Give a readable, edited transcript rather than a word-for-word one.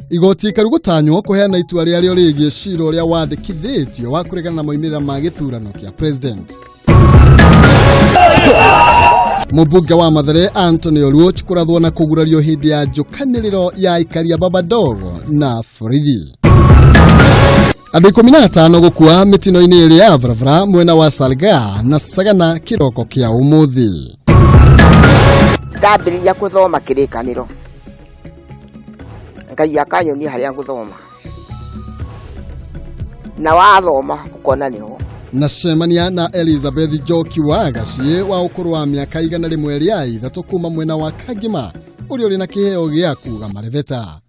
Igoti ikaru gũtanywo kũheana itua rĩarĩo rĩgiĩ cira ũrĩa wandĩkithĩtio wa kũregana na moimĩrĩra ma gĩthurano kĩa president. Mũmbunge wa Mathare Anthony Oluoch kũrathwo na kũgurario hĩndĩ ya njũkanĩrĩro ya aikaria Babadogo na borithi. Andũ 15 gũkua mĩtino-inĩ ĩrĩ ya barabara mwena wa Salgaa na Sagana kĩroko kĩa ũmũthĩ. Ndambĩrĩria kũthoma kĩrĩkanĩro, Ngai akanyonia harĩa ngũthoma, na wathoma ũkona nĩho. Na cemania na Elizabeth Njoki wa Gaciĩ wa ũkũrũ wa mĩaka 103 kuma mwena wa Kangima ũrĩa ũrĩ na kĩheo gĩa kuga marebeta.